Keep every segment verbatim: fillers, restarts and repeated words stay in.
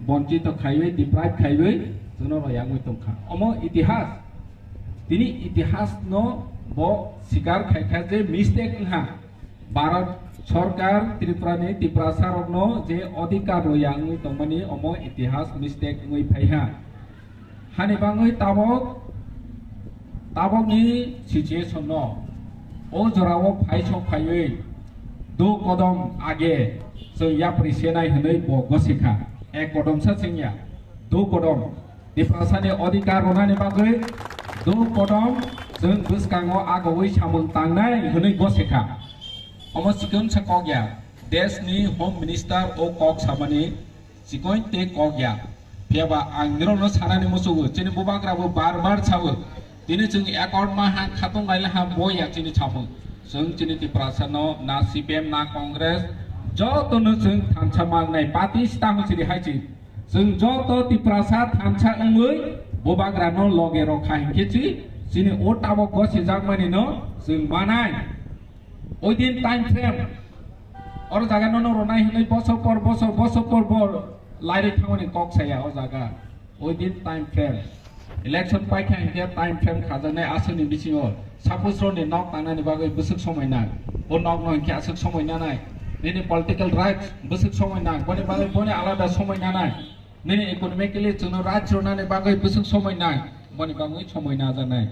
Bonchito khaiwi, deprive khaiwi, chwngno royangwi tongkha. Omo itihas. Tini itihasno bo sikar khaikha je mistake wngha. Bharat Sarkar Tripurani Tiprasarokno je adhikar roya wngwi tongmani omo itihas mistake wngwi phaiha. Hani bangwi tabok, tabokni situation no o jorao phai sok phaiwi do kodom age chwng yapri senai hwnwi bo gosikha. Ek kodom sa chwngya, do kodom. Tiprasani adhikar ronani bagwi do kodom chwng bwskango agowi samung tangnai hwnwi gosikha. Omo sikon sa kok ya, desh ni Home Minister o kok samani sikon te kok ya. Phiya ba ang nirokno sanani muchugo, chini bubagra bo bar bar sawo. Tini chwng accord ma ha khatung laila ha bo ya chini samung. Chwng chini Tiprasa no na C P M na Congress joto no chwng thansa mangnai party sta ho chiri hai chi. Chwng joto Tiprasa thansa wngwi bubagra no loge rokha hinkhe chi chini o tabok go sijakmani no chwng manai. Within time frame. Oro jaga no no ronai hinwi bosor por bosor, bosor por bor lairwi thangmani kok saya o jaga. Within time frame. Election paikha hinkhe time frame khajaknai aswkni bisingo. Suppose roni nok tangnani bagwi bwswk somoi nang. O nok no hinkhe aswk somoi nanai. Nini political rights bwswk somoi nang. Boni bagwi boni alada somoi nanai. Nini economically chwngno rights ronani bagwi bwswk somoi nang. Boni bagwi somoi najaknai.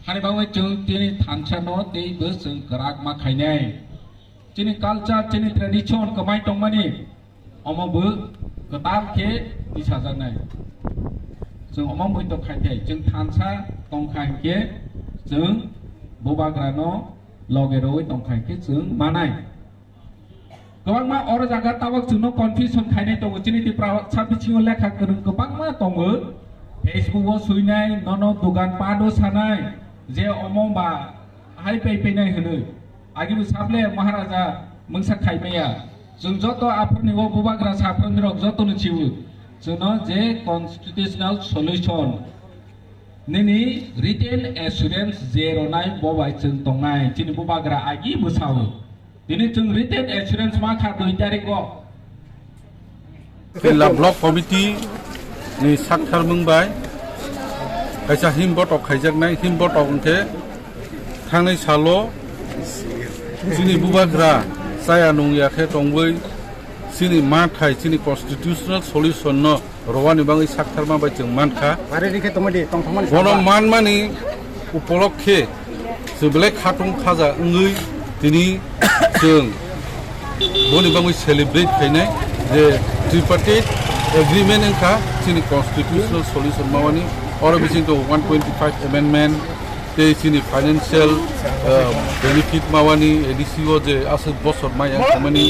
Hani bagwi chwng tini thansa no teibo chwng kwrak ma khainai. Chini culture, chini tradition kwmai tongmani omo bo kwtal khe tisajaknai. Chwng omo mui tong khai thai, chwng thansa tong kha hinkhe chwng bubagra no loge rwi tong kha hinkhe chwng manai. Kwbangma oro jaga tabok chwngno confusion khainai tongo. Chini Tiprasa bisingo lekha kwrwng kwbangma tongo. Facebook o suinai, nono dogan pado sanai, je omo ba hai pai painai hwnwi. Agibo sable Maharaja mungsa khaimaya. Chwng joto aphurni o bubagra saphrangni rok jotono chiwo. Chwngno je constitutional solution nini written assurance je ronai bo bai chwng tongnai. Chini bubagra agi bwsao. Tini chwng written assurance ma kha dui tarikh o. Killa Block Committee ni saktharmung bai kaisa himbotok khaijaknai, himbotok hwnkhe thangnai salo chini bubagra chaya nungya khe tongwi chini mathai, chini constitutional solution no rwani bagwi saktharma bai chwng mankha. Ari rikhe tongmani, tongthokmani Bono saba. Manmani upolokhe chwng belai khatung khaja wngwi tini chwng boni bagwi celebrate khainai je tripartite agreement wngkha chini constitutional solution mawani. Oro bising tongo one twenty-five amendment tei chini financial, uh, benefit mawani A D C o je aswk bosor maya wngmani